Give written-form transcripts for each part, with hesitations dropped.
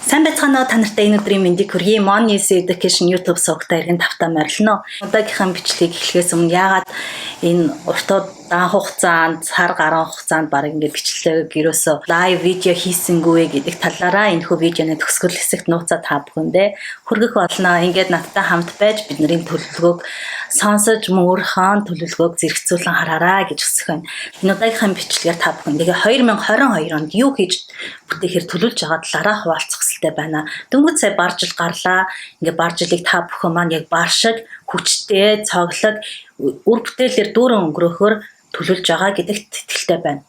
Сайн байцгаана уу, та нартай энэ өдрийн мэндийг хүргэе. Money Education YouTube сувагтаа иргэн тавтаа морилно. Удаагийнхаа бичлэгийг эхлэхээс өмнө яагаад энэ урт удаан хугацаанд, сар гаруй хугацаанд баг ингээд бичлэг ерөөсөө live видео хийсэнгүй вэ гэдэг талаараа энэхүү видеоны төгсгөл хэсэгт нууцаа та бүхэндээ хүргэх болно. Ингээд надтай хамт байж бидний төлөвлөгөөг сонсож, мөн өөрийнхөө төлөвлөгөөг зэрэгцүүлэн хараарай гэж хүсэх байна. Энэ удаагийнхаа бичлэгээр та бүхэн тэгээ 2022 онд юу хийж бүтээхээр төлөвлөж байгаа талаараа хуваалцах хүсэлтэй байна. Дөнгөж сая бар жил гарлаа. Ингээ бар жилийг та бүхэн маань яг бар шиг хүчтэй, цоглог, үр бүтээлээр дүүрэн өнгөрөөхөөр төлөвлөж байгаа гэдэгт итгэлтэй байна.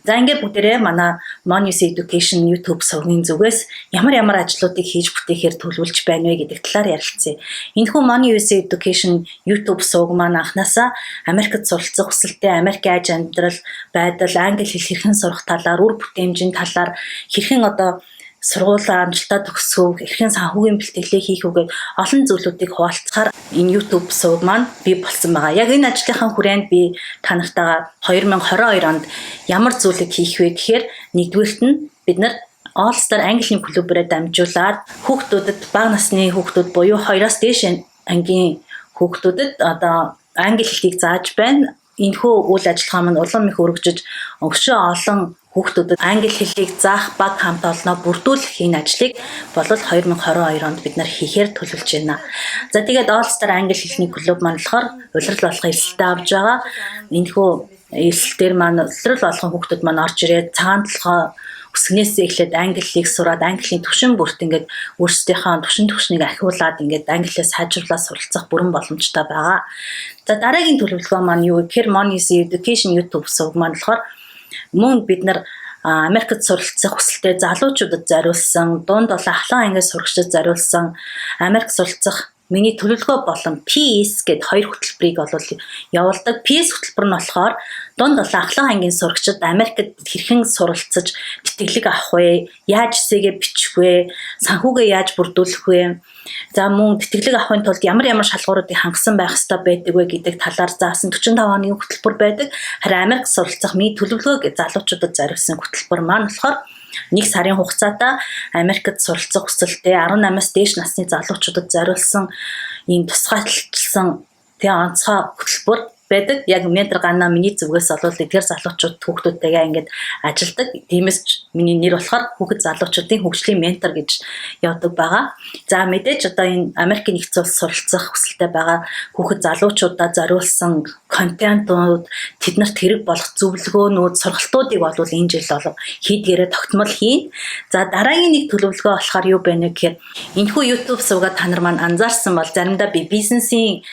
За, ингээд бүгдээрээ манай Money Education YouTube сувгийн зүгээс ямар ямар ажлуудыг хийж бүтээхээр төлөвлөж байна вэ гэдэг талаар ярилцъя. Энэхүү Money Education YouTube сувг маань анханасаа Америкт суралцах хүсэлтэй, Америкийн аж амьдрал, байдал, англи хэл хэрхэн сурах талаар, үр бүтээмжийн талаар, хэрхэн одоо сургуулаа амжилттай төгсөх, хэрхэн санхүүгийн бэлтгэлээ хийх үү гээд олон зүйлүүдийг хуваалцахаар энэ YouTube сувг маань бий болсон байгаа. Яг энэ ажлынхаа хүрээнд би та нартайгаа 2022 онд ямар зүйлийг хийх вэ гэхээр нэгдүгээрт нь бид нар All Star Английн клубээрээ дамжуулаад хүүхдүүдэд, бага насны хүүхдүүд буюу 2-оос дээш ангийн хүүхдүүдэд одоо англи хэлийг зааж байна. Энэхүү үйл ажиллагаа маань улам их өргөжиж, өшөө олон хүүхдүүдэд англи хэлийг заах баг хамт олноо бүрдүүлэх энэ ажлыг болол 2022 онд бид нар хийхээр төлөвлөж байна. За, тэгээд All Star англи хэлний клуб маань болохоор улирал болгон элсэлтээ авч байгаа. Энэхүү элсэлтээр маань улирал болгон хүүхдүүд маань орж ирээд цагаан толгой өсгөнөөсөө эхлээд англи хэлийг сураад, английн түвшин бүрт ингээд өөрсдийнхөө түвшин түвшнийг ахиулаад, ингээд англиа сайжруулаад суралцах бүрэн боломжтой байгаа. За, дараагийн төлөвлөгөө маань юу гэхээр Money Education YouTube сувг маань болохоор мөн бид нар Америкт суралцах хүсэлтэй залуучуудад зориулсан, дунд болон ахлах ангийн сурагчдад зориулсан Америк суралцах миний төлөвлөгөө болон PS гээд хоёр хөтөлбөрийг бол явуулдаг. PS хөтөлбөр нь болохоор дунд болон ахлах ангийн сурагчид Америкт хэрхэн суралцаж тэтгэлэг авах вэ? Яаж эссэгээ бичих вэ? Санхүүгээ яаж бүрдүүлэх вэ? За, мөн тэтгэлэг авахын тулд ямар ямар шалгууруудыг хангасан байх ёстой байдаг вэ гэдэг талаар заасан 45 хоногийн хөтөлбөр байдаг. Харин Америк суралцах миний төлөвлөгөө гэж залуучуудад зориулсан хөтөлбөр маань болохоор нэг сарын хугацаатай Америкт суралцах хүсэлтэй 18-аас дээш насны залуучуудад зориулсан ийм тусгайлсан тэгээ онцгой хөтөлбөр байдаг. Яг ментор Ганна миний зүгээс бол эдгээр залуучууд хүүхдүүдтэйгээ ингээд ажилладаг. Тиймээс ч миний нэр болохоор хүүхэд залуучуудын хөгжлийн ментор гэж явдаг байгаа. За, мэдээж одоо энэ Америкийн нэгдсэн улс суралцах хүсэлтэй байгаа хүүхэд залуучуудаа зориулсан контентууд, тэднэрт хэрэг болох зөвлөгөөнүүд, сургалтуудыг бол энэ жил бол хийдгээрээ тогтмол хийн. За, дараагийн нэг төлөвлөгөө болохоор юу байна вэ гэхээр энэхүү YouTube сувгаа та нар маань анзаарсан бол заримдаа би бизнесийн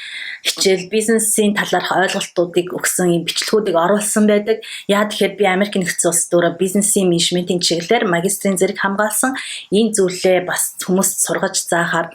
хичээл, бизнесийн талаарх ойлголтуудыг өгсөн юм бичлэгүүдийг оруулсан байдаг. Яа тэгэхээр би Америкийн нэгдсэн улс дөрөө бизнесийн менежментийн чиглэлээр магистрийн зэрэг хамгаалсан. Энэ зүйлээ бас хүмүүст сургаж заахаар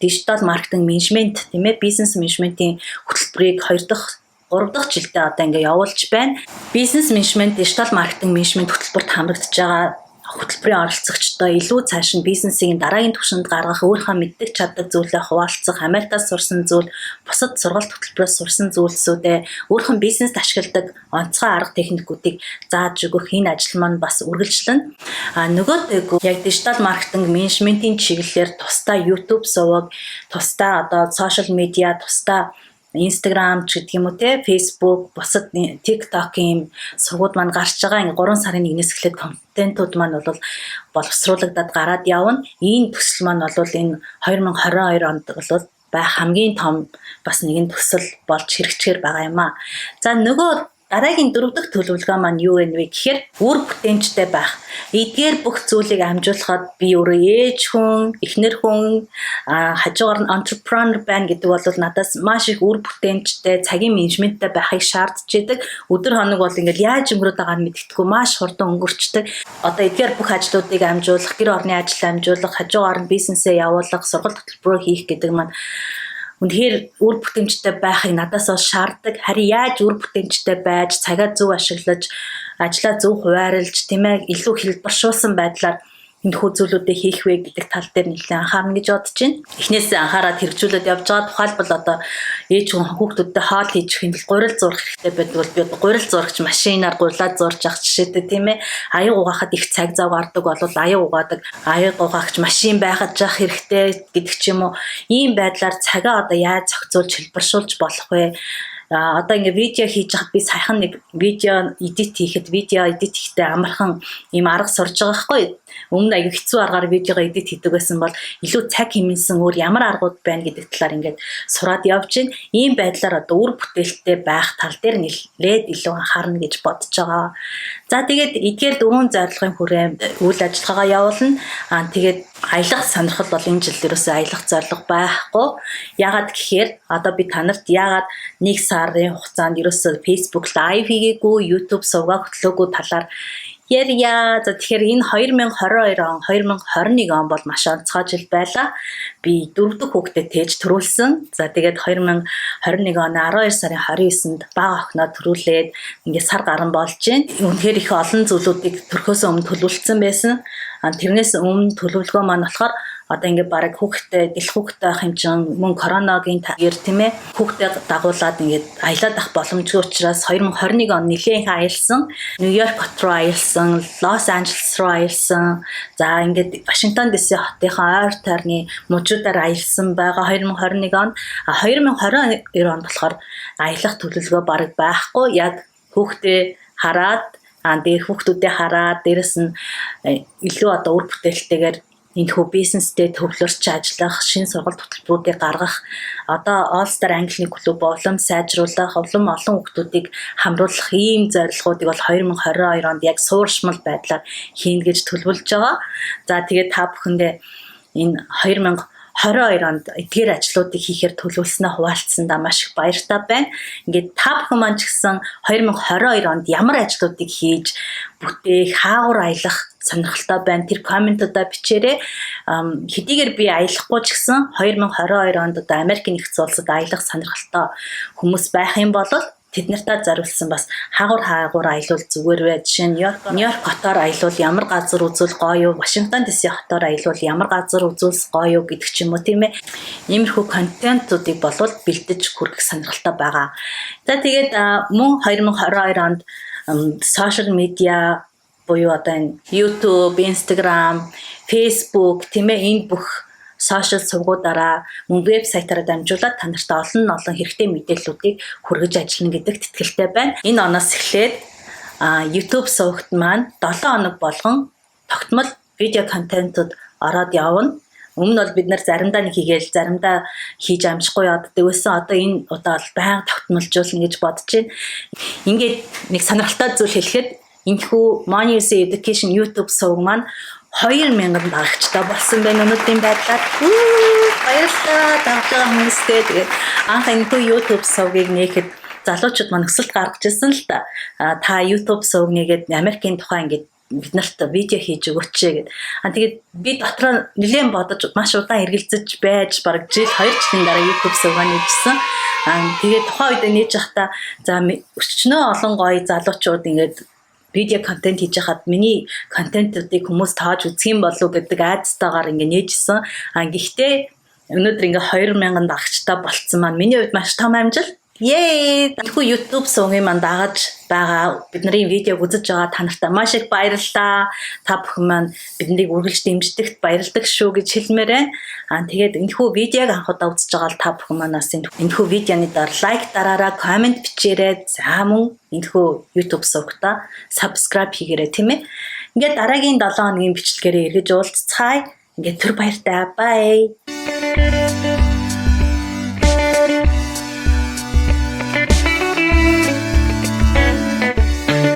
digital marketing management, тийм ээ, бизнес менежментийн хөтөлбөрийг хоёр дахь, 3 дахь жилдээ одоо ингээ явуулж байна. Бизнес менежмент, digital marketing management хөтөлбөрт хамрагдаж байгаа хөтөлбөрийн оролцогчдоо илүү цааш нь бизнесийг дараагийн түвшинд гаргах, өөрийнхөө мэддэг чаддаг зүйлээ хуваалцах, Америкаас сурсан зүйл, бусад сургалт хөтөлбөрөөс сурсан зүйлсүүдээ өөрийнхөө бизнест ашигладаг онцгой арга техникүүдийг зааж өгөх энэ ажил маань бас үргэлжлэнэ. А нөгөөтэйгүү яг digital marketing менежментийн чиглэлээр тусдаа YouTube суваг, тусдаа одоо social media, тусдаа Instagram ч гэдэг юм уу те, Facebook, бусад TikTok-ийн сувгууд маань гарч байгаа. Ингээ 3 сарын 1-ээс эхлээд контентууд маань бол боловсруулагдаад гараад явна. Энэ төсөл маань бол энэ 2022 онд бол байх хамгийн том бас нэгэн төсөл болж хэрэгжихээр байгаа юм аа. За, нөгөө дараагийн дөрөв дэх төлөвлөгөө маань юу вэ гэхээр үр бүтээмжтэй байх. Эдгээр бүх зүйлийг амжуулахад би өөрөө ээж хүн, эхнэр хүн, хажуугаар нь entrepreneur байна гэдэг бол надаас маш их үр бүтээмжтэй, цагийн менежменттэй байхыг шаардж идэг. Өдөр хоног бол ингээл яаж өнгөрөөд байгааг нь мэдэхгүй маш хурдан өнгөрчдөг. Одоо эдгээр бүх ажлуудыг амжуулах, гэр орны ажил амжуулах, хажуугаар нь бизнесээ явуулах, сургалт хөтөлбөрөө хийх гэдэг маань үнэхээр үр бүтээмжтэй байхыг надаас бол шаарддаг. Харин яаж үр бүтээмжтэй байж, цагаа зөв ашиглаж, ажлаа зөв хуваарлаж, тийм ээ, илүү хэлбэршүүлсэн байдлаар энэхүү зүйлүүдээ хийх вэ гэдэг тал дээр нэлээд анхаарна гэж бодож байна. Эхнээсээ анхаарад хэрэгжүүлээд явж байгаа. Тухайлбал, одоо ээж хүн хүүхдүүдтэй хоол хийж өгөх юм бол гурил зуурах хэрэгтэй байдаг бол би одоо гурил зуурагч машинаар гурлаад зуурж авах жишээтэй, тийм ээ. Аяг угаахад их цаг зав гардаг бол аяг угаадаг аяг угаагч машин байхад жах хэрэгтэй гэдэг ч юм уу. Ийм байдлаар цагаа одоо яаж зохицуулж, хэлбэршүүлж болох вэ? А одоо ингээ видео хийж байхад би саяхан нэг видео edit хийхэд, видео edit хийхдээ амархан ийм арга сурж байгаа байхгүй. Өмнө аягүй хэцүү аргаар видеого edit хийдэг байсан бол илүү цаг хэмнэсэн өөр ямар аргууд байна гэдэг талаар ингээд сураад явж байна. Ийм байдлаар одоо үр бүтээлтэй байх тал дээр нэлээд илүү анхаарна гэж бодож байгаа. За, тэгээд эдгээр дөрвөн зорилгын хүрээнд үйл ажиллагаагаа явуулна. Аа, тэгээд аялах сонирхол бол энэ жил ерөөсөө аялах зорилго байхгүй. Яагаад гэхээр одоо би та нарт яагаад нэг сарын хугацаанд ерөөсөө Facebook live хийгээгүй, YouTube сувгаа хөтлөөгүй талаар ярья. За, тэгэхээр энэ 2022 он, 2021 он бол маш онцгой жил байлаа. Би дөрөв дэх хүүхдэд тээж төрүүлсэн. За, тэгээд 2021 оны 12 сарын 29-нд бага охиноо төрүүлээд ингээд сар гарan болж байна. Үнэхээр их олон зүйлүүдийг төрөхөөс өмнө төлөвлөсөн байсан. Тэрнээс өмнө төлөвлөгөө маань болохоор одоо ингээд бараг хүүхдтэй, дэлх хүүхдтэй байх юм чинь мөн коронагийн тэр, тийм ээ, хүүхдээ дагуулад ингээд аялаад ах боломжгүй учраас 2021 он нэлээд их аялсан. Нью-Йорк хот руу аялсан, Лос Анжелес руу аялсан. За, ингээд Вашингтон DC хотынхоо ойр тойрны мужуудаар аялсан байгаа 2021 онд. 2022 онд болохоор аялах төлөвлөгөө бараг байхгүй. Яг хүүхдээ хараад, дээр хүүхдүүдээ хараад, дээрэс нь илүү одоо үр бүтээлтэйгээр энэхүү бизнестэй төвлөрч ажиллах, шинэ сургалт хөтөлбөрүүдийг гаргах, одоо All Star Английн клуб улам сайжруулах, улам олон хүүхдүүдийг хамруулах ийм зорилгоудыг бол 2022 онд яг сууршмал байдлаар хийнэ гэж төлөвлөж байгаа. За, тэгээд та бүхэндээ энэ 2022 онд эдгээр ажлуудыг хийхээр төлөвлөснөө хуваалцсандаа маш их баяртай байна. Ингээд та бүхэн маань ч гэсэн 2022 онд ямар ажлуудыг хийж бүтээх, хаагур аялах сонирхолтой байна. Тэр comment уудаа бичээрэй. Хэдийгээр би аялахгүй ч гэсэн 2022 онд одоо Америкийн нэгдсэн улсад аялах сонирхолтой хүмүүс байх юм бол тэд нартай зориулсан бас хаагур хаагур аялвал зүгээр вэ? Жишээ нь, Нью-Йорк хотоор аялвал ямар газар үзвэл гоё юу? Вашингтон DC хотоор аялвал ямар газар үзвэл гоё юу гэдэг ч юм уу, тийм ээ. Иймэрхүү контентуудыг болвол бэлдэж хүргэх сонирхолтой байгаа. За, тэгээд мөн 2022 онд social media буюу одоо энэ YouTube, Instagram, Facebook, тийм ээ, энэ бүх social сувгуудаараа, мөн вебсайтаараа дамжуулаад та нарт олон олон хэрэгтэй мэдээллүүдийг хүргэж ажиллана гэдэгт итгэлтэй байна. Энэ оноос эхлээд YouTube сувагт маань 7 хоног болгон тогтмол видео контентууд ороод явна. Өмнө нь бол бид нар заримдаа нэг хийгээл, заримдаа хийж амжихгүй явдаг байсан. Одоо энэ удаа бол байнга тогтмолжуулна гэж бодож байна. Ингээд нэг сонирхолтой зүйл хэлэхэд энэхүү Money USA Education YouTube суваг маань 2000 дагагчтай болсон байна өнөөдрийн байдлаар. Баярлалаа дагаж байгаа хүмүүстээ. Тэгээд анх энэхүү YouTube сувгийг нээхэд залуучууд маань өсөлт гаргаж ирсэн л та. А та YouTube сувг нээгээд Америкийн тухай ингээд бид нарт видео хийж өгөөч гэд. А тэгээд би дотроо нэлээд бодож, маш удаан эргэлзэж байж, бараг жил 2 жилийн дараа YouTube сувгаа нээжсэн. А тэгээд тухайн үед нээж байхдаа, за, өчнөө олон гоё залуучууд ингээд видео контент хийж хахад миний контентуудыг хүмүүс тоож үзэх юм болов уу гэдэг айдастайгаар ингээ нээжсэн. А гэхдээ өнөөдөр ингээ 2000 дагагчтай болцсон маань миний хувьд маш том амжилт. Yay! Энэхүү YouTube сувгийн маань дагаж байгаа, бидний видеог үзэж байгаа та нартай маш их баярлалаа. Та бүхэн маань биднийг үргэлж дэмждэгт баярладаг шүү гэж хэлмээр байна. Аа, тэгээд энэхүү видеог анх удаа үзэж байгаа бол та бүхэн манаас энэхүү видеоны доор like дараарай, comment бичээрэй. За, мөн энэхүү YouTube сувгтаа subscribe хийгээрэй, тийм ээ. Ингээд дараагийн 7 хоногийн бичлэгээрээ эргэж уулзцгаая. Ингээд түр баяртай. Bye.